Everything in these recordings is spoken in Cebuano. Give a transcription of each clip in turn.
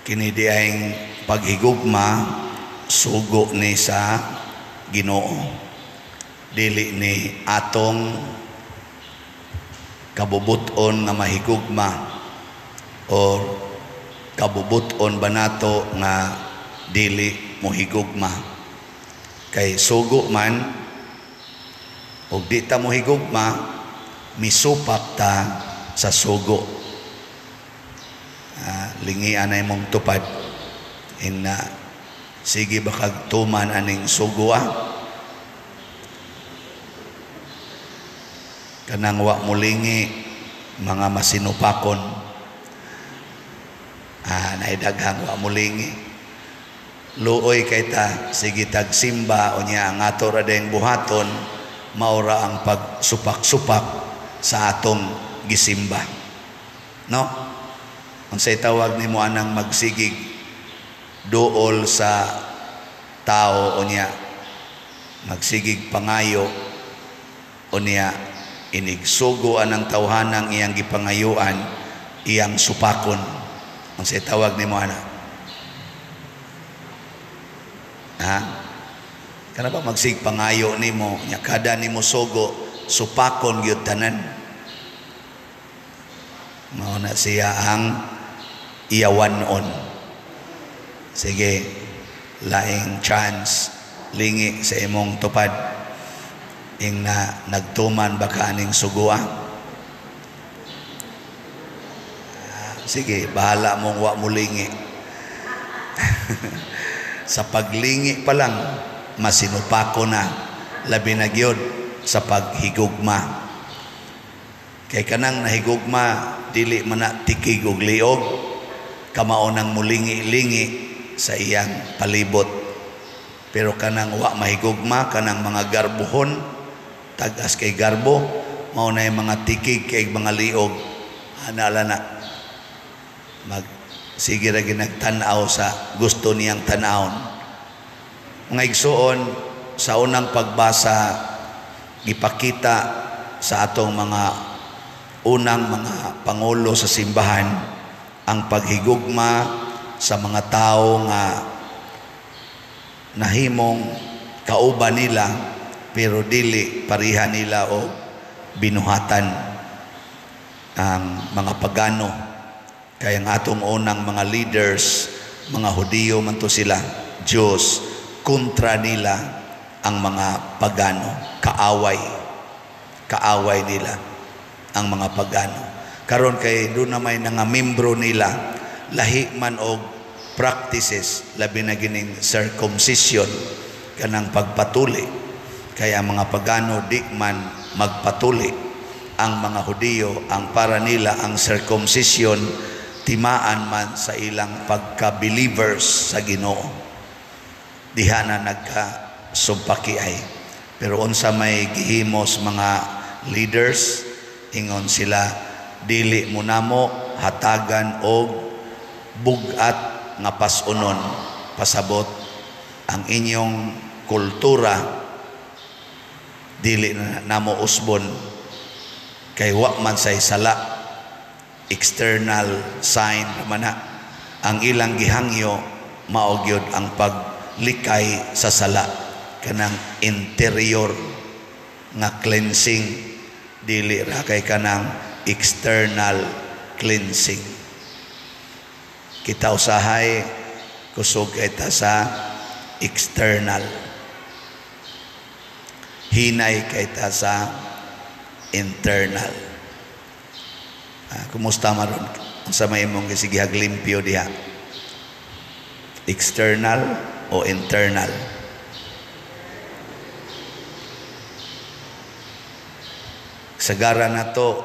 Kini diayng paghigugma, sugo ni sa Ginoo. Dili ni atong kabubuton nga mahigugma or kabubuton ba nato nga dili mohigugma. Kay sugo man og di ta mohigugma, misupak ta sa sugo. Lingian na imong tupad ina, sige ba kag tuman aning sugo ah? Kanang wa molingi, mga masinupakon. Naidaghang wa molingi. Luoy kay ta, sige tag simba unya ang ato ra dayong buhaton maura ang pagsupak-supak sa atong gisimba. No? Unsay tawag nimo anang magsigig duol sa tao unya magsigig pangayo unya inigsugo anang tawhanang iyang gipangayuan, iyang supakon? Unsay tawag nimo ana? Ha? Kana ba magsig pangayo nimo nya kada nimo sugo supakon gyud tanan? Mao na siya ang iyawanon. Sige, laing chance, lingi sa imong tupad ing na nagtuman ba ka aning sugua? Sige, bahala mong wa mo lingi. Sa paglingi pa lang masinupako na, labi na gyud sa paghigugma. Kay kanang nahigugma dili man na tikig og liog, kamao nang mulingi-lingi sa iyang palibot. Pero kanang wa mahigugma, kanang mga garbohon, tag-as kay garbo, mao na yung mga tikig kay mga liog. Anala na mag sige ra ginagtan-aw sa gusto niyang tan-awon. Mga igsuon, sa unang pagbasa gipakita sa atong mga unang mga pangulo sa simbahan ang paghigugma sa mga tao nga nahimong kauban nila pero dili pareha nila o binuhatan, ang mga pagano. Kaya ang atong unang mga leaders, mga Hudiyo man to sila, Diyos, kontra nila ang mga pagano, kaaway, kaaway nila ang mga pagano. Karon kay doon na may nga membro nila, lahi man og practices, labi na gining circumcision, kanang pagpatuli. Kaya ang mga pagano di man magpatuli. Ang mga Hudiyo, ang para nila ang circumcision timaan man sa ilang pagka-believers sa Ginoo. Diha na nagkasumpaki ay. Pero unsa may gihimos mga leaders, ingon sila, dili mo namo hatagan og bug-at nga pasunon, pasabot ang inyong kultura dili na namo usbon, kay wa man say sala, external sign man na. Ang ilang gihangyo mao gyud ang paglikay sa sala, kanang interior nga cleansing, dili ra kay kanang external cleansing. Kita usahay kusog kita sa external, hinay kayta sa internal. Kumusta maron? Unsa may imong gisigihag limpyo diha? External o internal? Sagara na to,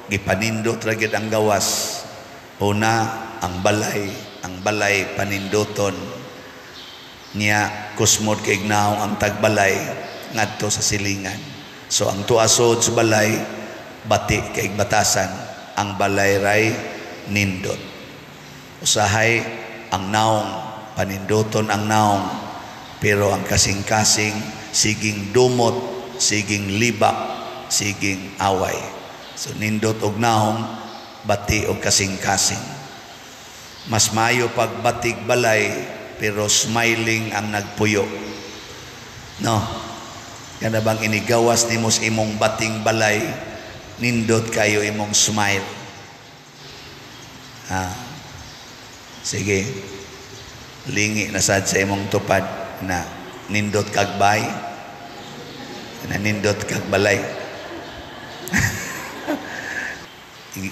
gipanindot ra gyud ang gawas. Una, ang balay paninduton niya, kusmod kay ignaong ang tagbalay ngadto sa silingan. So ang tuasod sa balay bati kay batasan, ang balay ray nindot. Usahay ang naong, paninduton ang naong, pero ang kasing-kasing siging dumot, siging libak, siging away. So nindot og naong, bati og kasing-kasing. Mas maayo pagbatig balay pero smiling ang nagpuyo. No? Kana bang inigawas nimo sa imong bating balay, nindot kayo imong smile. Ah. Sige. Lingi na sad sa imong tupad na nindot kag bay, na nindot kag balay.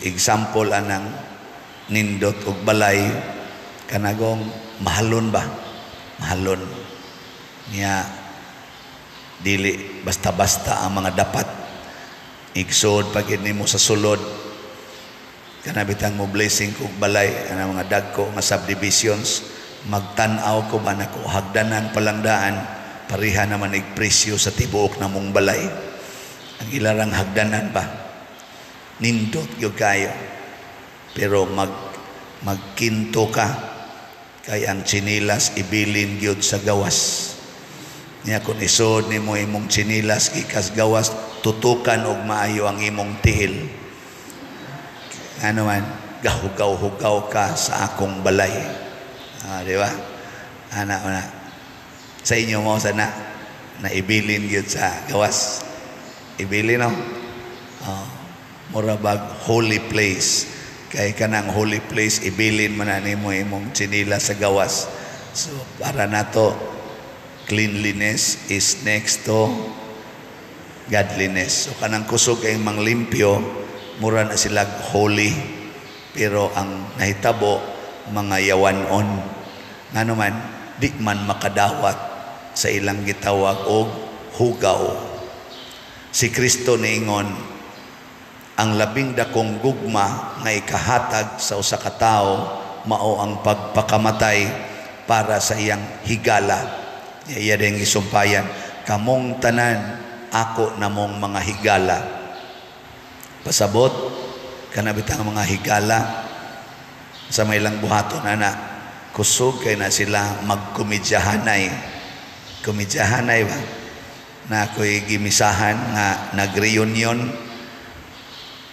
Example anang nindot og balay, kanagong mahalon ba? Mahalon. Niya dili basta-basta ang mga dapat. Igsood pag nimo sa sulod, kana bitang mo blessing kog balay ana mga dagko nga subdivisions, magtan-aw ko ba nako hagdanan palangdaan, pareha naman ig presyo sa tibuok namong balay. Ang ilarang hagdanan ba nindot gyud kayo, pero magkinto ka kay ang tsinilas ibilin gyud sa gawas. Niya kung isod nimo imong tsinilas gikas gawas, tutukan og maayo ang imong tiil. Ano man, gahugaw-hugaw ka sa akong balay. Ah, di ba? Ana, ana. Sa inyo mo sana naibilin gyud sa gawas. Ibilin, no? Oh, mura bag holy place. Kay kanang holy place ibilin man na nimo imong tsinila sa gawas. So para nato, cleanliness is next to godliness. So kanang kusog kay manglimpyo, mura na sila holy, pero ang nahitabo mga yawanon. Ngano man di man makadawat sa ilang gitawag og hugaw. Si Kristo niingon, ang labing dakong gugma nga ikahatag sa usa ka tawo mao ang pagpakamatay para sa iyang higala. Iya din gisumpayan, kamong tanan ako namong mga higala. Pasabot kana bitang mga higala sa may ilang buhaton ana, kusog kay na sila magkomedyahanay. Komedyahanay ba? Na ako'y gimisahan nga nag-reunion,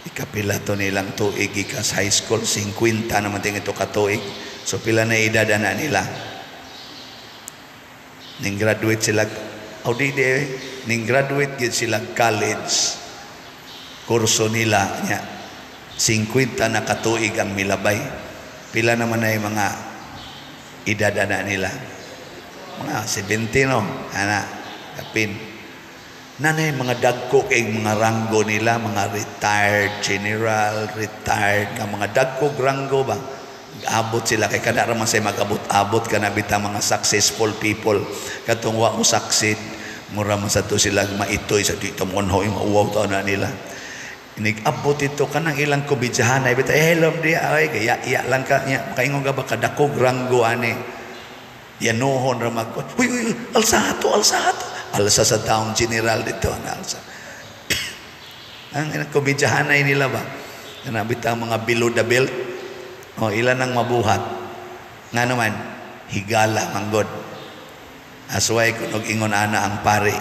ikapila to nilang tuig ikas high school, 50 naman ting ito katuig. So pila na edad na nila. Ning graduate sila, oh di di, ning graduate gid sila college, kurso nila niya, 50 na katuig ang milabay. Pila naman na yung mga edad na nila? Mga 70, no? Ana, kapin. Nanay mga dagko kay mga ranggo nila, mga retired general, retired nga mga dagko ranggo ba? Abot sila kay kada ra man say mag-abot-abot kana bitang mga successful people. Katong wa mo succeed, mura man sa to sila maitoy sa dito mo hoy mauwaw ta na nila. Inig-abot ito kanang ilang kubidyahan ay bita, eh hello di ay kaya iya lang ka niya makaingon ka ba kadakog ranggo ani. Yanuhon ra mag, uy uy alsa to, alsa to. Alsa sa town general dito na alsa. Ang ilang kubidyahan ay nila ba? Kana bitang mga below the belt. O ilan ang mabuhat? Nga naman, higala manggod. Asway kun og ingon ana ang pari.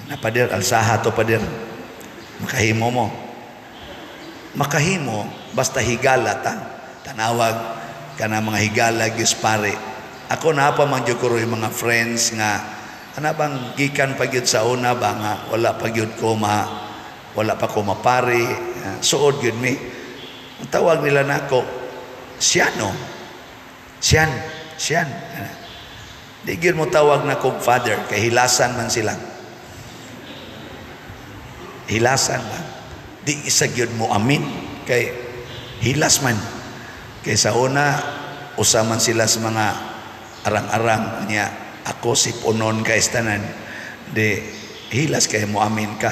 Na pader, alsaha to pader. Makahimo mo. Makahimo basta higala ta. Tanawag kana mga higala gyud pare. Ako na pa man jud ko mga friends nga ana bang gikan pa gyud sa una ba nga wala pa gyud ko ma wala pa ko mapari, suod gyud mi. Ang tawag nila nako, Siano. Sian, Sian. Di gyud mo tawag na kog father kay hilasan man sila. Hilasan ba? Di isa gyud mo amin kay hilas man. Kay sa una usa man sila sa mga arang-arang niya, ako si punon kay tanan. Di hilas kay mo amin ka.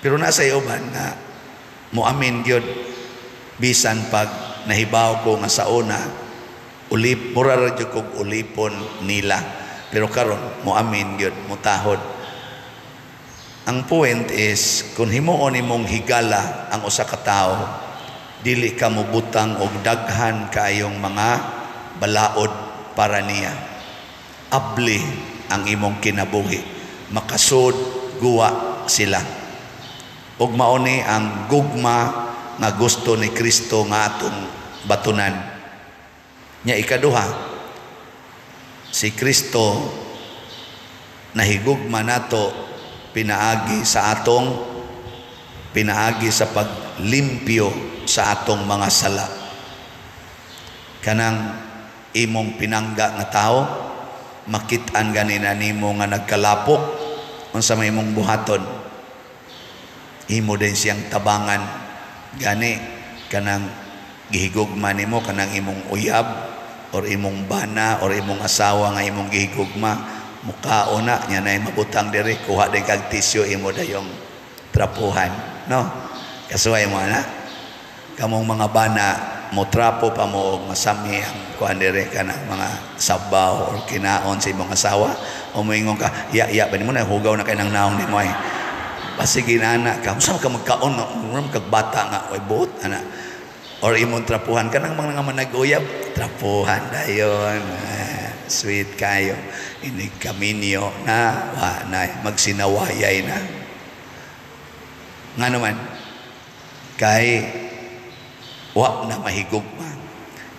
Pero nasa iyo ba na mo amin gyud bisan pag nahibaw ko nga sa una ulip mura ra gyud kog ulipon nila, pero karon mo amin gyud, mutahod. Ang point is kung himuon nimong higala ang usa ka tawo, dili ka mobutang og daghan kaayong mga balaod para niya. Abli ang imong kinabuhi, makasud guwa sila. Ug mao ni ang gugma nga gusto ni Kristo nga atong batunan. Nya ikaduha, si Kristo nahigugma nato pinaagi sa atong, pinaagi sa paglimpyo sa atong mga sala. Kanang imong pinangga nga tao, makit-an ganina nimo nga nagkalapok, unsa may imong buhaton? Imo din siyang tabangan. Gani kanang gihigugma nimo, kanang imong uyab or imong bana or imong asawa nga imong gihigugma, mukaon na nya nay mabutang diri, kuha din kag tisyo, imo dayong trapuhan, no? Kasuway mo ana. Kamong mga bana, mo trapo pa mo og masami ang kuan diri, kanang mga sabaw or kinaon sa imong asawa, o moingon ka, "Ya ya ba nimo na hugaw na kay nang naong nimo ay." Basig inana ka, unsa ka magkaon, murag kag bata nga oy buot ana. Or imong trapuhan kanang mga manag-uyab, trapuhan dayon. Ah, sweet kayo. Inig kaminyo na, wa na magsinawayay na. Nga naman, kay wa na mahigugma,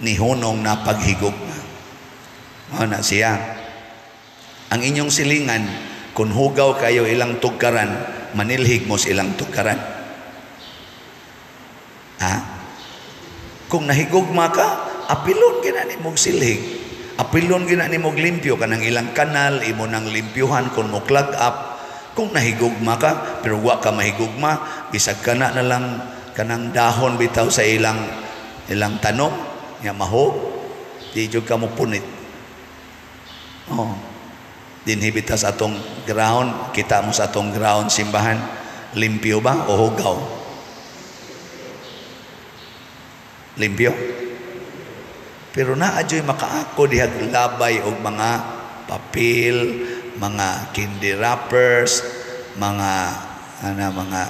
nihunong na paghigugma. Mao na siya. Ang inyong silingan, kung hugaw kayo ilang tugkaran, manilhig mo sa ilang tugkaran. Ha? Kung nahigugma ka, apilon gina nimog silhig. Apilon gina nimog limpyo kanang ilang kanal, imo nang limpyuhan kung mo clog up. Kung nahigugma ka, pero wa ka mahigugma, bisag kana na lang kanang dahon bitaw sa ilang ilang tanom, nya mahog, di jud ka mo punit. Oh. Dinhi bitaw sa atong ground, kita mo sa atong ground simbahan, limpyo ba o hugaw? Limpyo. Pero naa adyo'y makaako dihag labay og mga papel, mga candy wrappers, mga ana, mga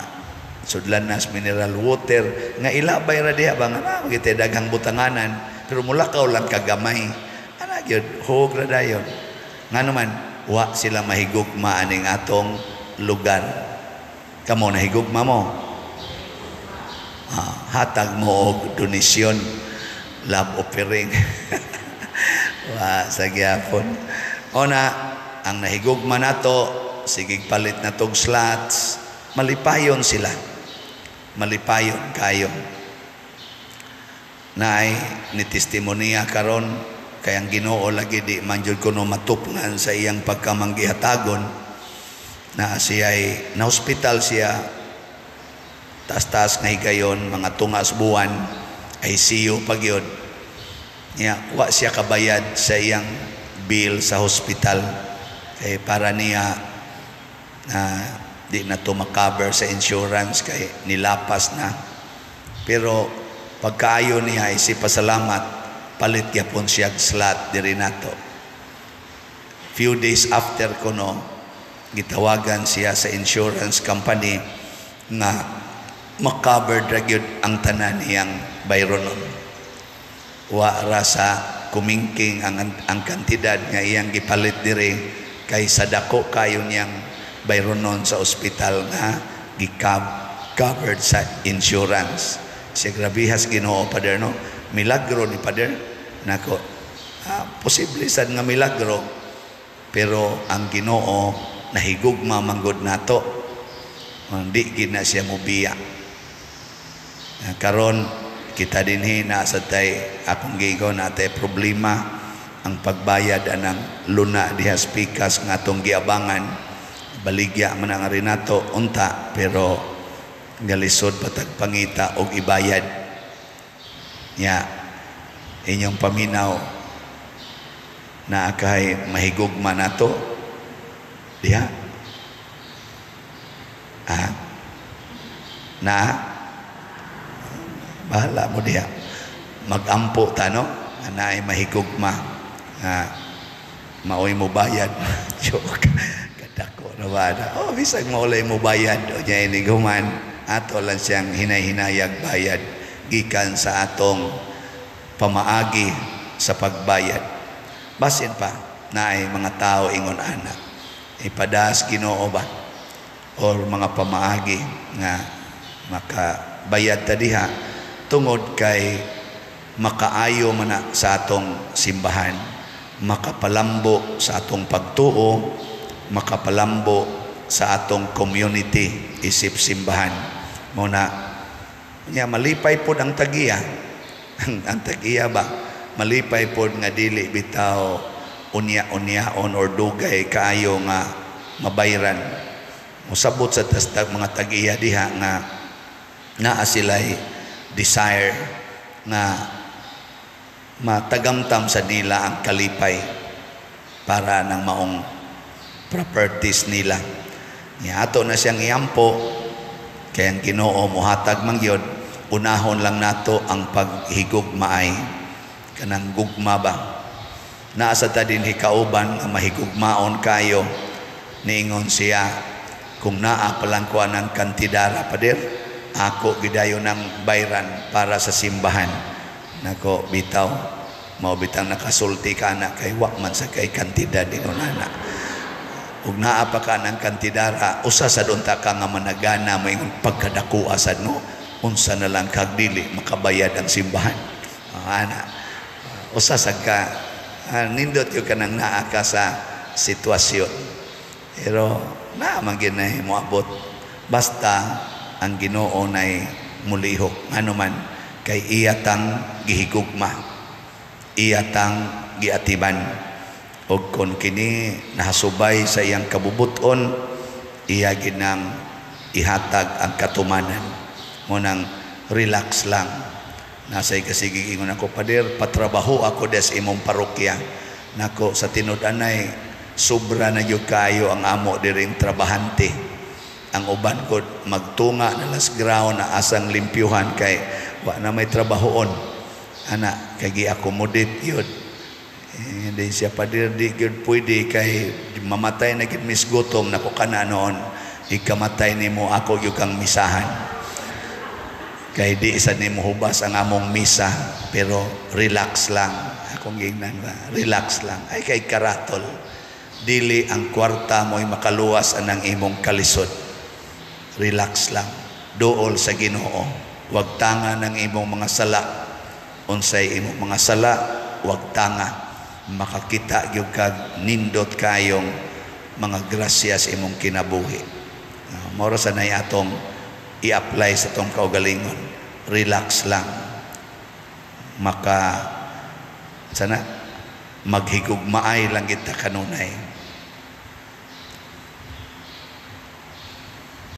sudlanas mineral water nga ilabay ra diha ba nga na magitay daghang butanganan, pero mulakaw lang kagamay ana gyud, hug ra dayon. Nga naman wa sila mahigugma aning atong lugar. Kamo nahigugma mo? Ah, hatag mo og donasyon, love offering. Wa sa gyapon. Ona ang nahigugma nato, sige palit na tog slots, malipayon sila, malipayon kayo. Naay ni testimonya karon, kay ang Ginoo lagi di man jud kuno matupngan sa iyang pagkamanggihatagon, na siya'y na hospital siya taas-taas nga higayon, mga tungas buwan, ICU pa gyud. Nya wa siya kabayad sa iyang bill sa hospital kay para niya na di na to makover sa insurance kay nilapas na. Pero pagkaayo niya ay si pasalamat, palit gyapon siya slot diri nato. Few days after kuno, gitawagan siya sa insurance company nga makover ra gyud ang tanan niyang bayronon. Wa ra sa kumingking ang kantidad nga iyang gipalit diri kay sa dako kayo niyang bayronon sa ospital nga gi-covered sa insurance. Siya grabihas Ginoo, Pader, no? Milagro ni Pader. Nako, posible sad nga milagro, pero ang Ginoo nahigugma manggod nato. Hindi gid na siya mobiya. Karon kita dinhi na sa tay akong gigo na tay problema ang pagbayad anang luna diha pikas nga atong giabangan, baligya man ang nato unta, pero galisod patag pangita og ibayad. Nya inyong paminaw, na kay mahigugma nato diha, ah, na bahala mo diha, magampo ta, no, naay mahigugma nga maoy mo bayad. Joke, kadako na ba na? Oh, bisag maulay mo bayad o niya iniguman, ato lang siyang hinay-hinayag bayad gikan sa atong pamaagi sa pagbayad. Basin pa naay mga tao ingon ana, ipadas Ginoo ba or mga pamaagi nga makabayad ta diha, tungod kay Makaayo man na sa atong simbahan, makapalambo sa atong pagtuo, makapalambo sa atong community isip simbahan. Mao na nya malipay pod ang tagiya. Ang tagiya ba, malipay pod nga dili bitaw unya-unyaon or dugay kaayo nga mabayran. Mosabot sa tastag mga tagiya diha nga naa sila'y desire nga matagamtam sa nila ang kalipay para ng maong properties nila. Nya ato na siyang iampo kay ang Ginoo mohatag man gyud. Unahon lang nato ang paghigugmaay, kanang gugma ba. Naa sa ta dinhi kauban nga mahigugmaon kayo. Niingon siya, "Kung naa pa lang ko ng kantidara, pader, ako gidayon ng bayran para sa simbahan." Nako, bitaw mao bitang nakasulti ka na kay wa man sa kay kantidad ingon ana. Ug naa pa ka ng kantidara, usa sa unta ka nga managana, moingon, "Pagkadakoa sad, no? Unsa na lang kag dili makabayad ang simbahan?" Ana, usa sad ka, nindot gyud kanang naa ka sa sitwasyon, pero naa man gyud na moabot, basta ang Ginoo nay mulihok. Ano man kay iya tang gihigugma, iya tang giatiman, og kon kini nahasubay sa iyang kabubuton, iya ginang ihatag ang katumanan. Mao nang relax lang. Nasay kasigi ingon ako, "Pader, patrabaho ako des imong parokya." Nako, sa tinud-anay sobra na gyud kayo ang amo diring trabahante. Ang uban ko magtunga na las ground na asang limpyuhan kay wa na may trabahoon ana, kay gi-accommodate yun. Eh, di siya, "Pader, di gyud pwede kay mamatay na gid mis gutom." Nako, kana noon, ikamatay nimo, ako gyud kang misahan kay di sad nimo hubas ang among misa. Pero relax lang, akong gingnan ba, relax lang. Ay, kay karatol, dili ang kwarta mo'y makaluwas anang imong kalisod. Relax lang, duol sa Ginoo, wag tanga ng imong mga sala. Unsay imong mga sala, wag tanga. Makakita gyud kag nindot kayong mga grasya sa imong kinabuhi. Mao ra sa nay atong i-apply sa atong kaugalingon. Relax lang, maka sana maghigugmaay lang kita kanunay.